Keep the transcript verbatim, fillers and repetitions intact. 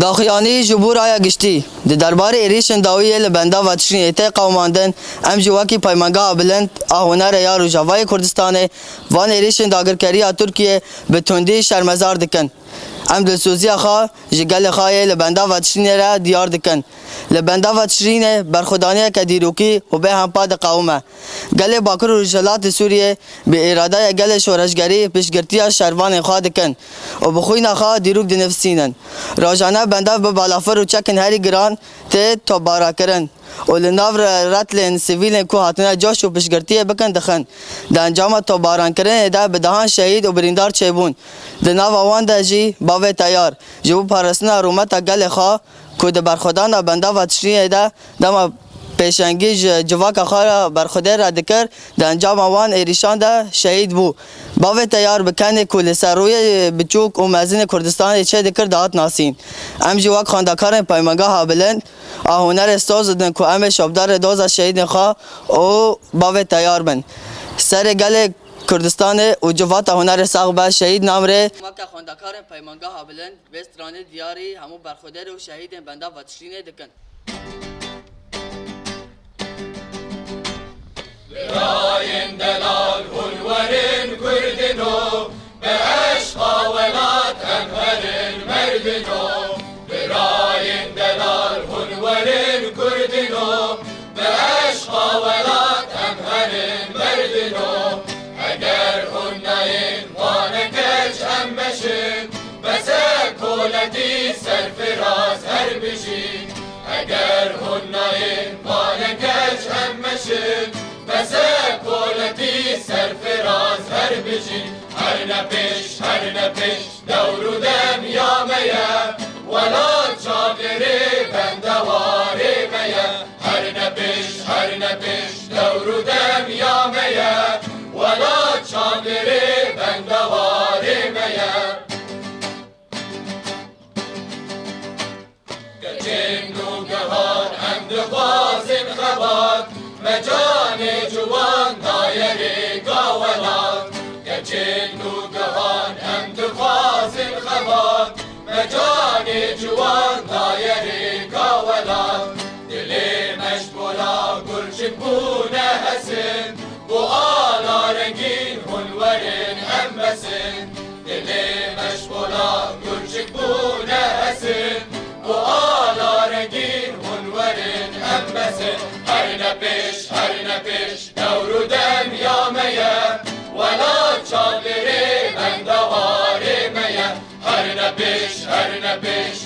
Daxuyanî ji bo raya giştî. Di derbarê êrîşên dawî yê li bendava Tişrînê tê qewimandin, em jî wekî Peymangeha Bilind a Hunere ya Rojavayê Kurdistanê van êrîşên dagirkeriya Tirkiyê bi tundî şermezar dikin. Em dilsoziya xwe ji gelê xwe yê li bendava Tişrînê re diyar dikin. Li bendava Tişrînê berxwedaniyeke dîrokî û bêhempa diqewime. Gelê Bakur û Rojhilatê Sûriyê bi îradaya gelê şoreşgerî piştgirtiya şervanên xwe dikin û bi xwîna xwe dîrok dinivîsînin. Rojane bendev bi balafir û çekên herî giran tê topbarakirin û li nav re retlên sivîlên ku hatine coş û piştgirtiyê bikin dixin. Di encama topbarankirinê de bi dehan şehîd û birîndar çêbûn. Di nava wan de jî bavê Teyar ji bo parastina rûmeta gelê xwe ku di berxwedana bendava Tişrînê de dema pêşengî ji civaka xwe re berxwedê re dikir, di encama wan êrîşan de şehîd bû. Bavê Teyar bi kenê ku li ser rûyê biçûk û mezinê Kurdistanê çê dikir dihat nasîn. Em jî wek xwendekarên Peymangeha Bilind a Hunerê soz didin ku em ê şopdarê doza şehîdên xwe û bavê Teyar bin. Serê gelê Kurdistanê û civata hunerê sax be, şehîd namrê. Weke xwendekarên Peymangeha Bilind vê stranê diyarî hemû berxwedêr û şehîdên bendava Tişrînê dikin. Birayên delal hûn werin Kurdino, bi eşqa welat em herin merdino. Birayên delal hûn werin Kurdino, bi eşqa welat em herin merdino. Eger hûn nayên vane keç em meşin, bese koletî serfiraz her bijîn. Eger hûn nayên vane keç em meşin, bese koletî serfiraz her bijîn. Herne pêş, herne pêş, dewr û dem ya me ye, welat çavêrê bendewarê me ye. Herne pêş, herne pêş, dewr û dem ya me ye, welat çavêrê bendewarê me ye. Keçên nûgehan em dixwazin xebat, me canê ciwan daye rêka welat. Keçên nûgehan em dixwazin xebat, me canê ciwan daye rêka welat. Dilê me ji pola gurçik bûne hesin, bo ala rengîn hûn werin em besin. Dilê me ji pola gurçik bûne hesin, bo ala rengîn hûn werin em besin. Herne pêş, herne pêş, dewr û dem ya me ye, welat çavêrê bendewarê me ye. Herne pêş, herne pêş,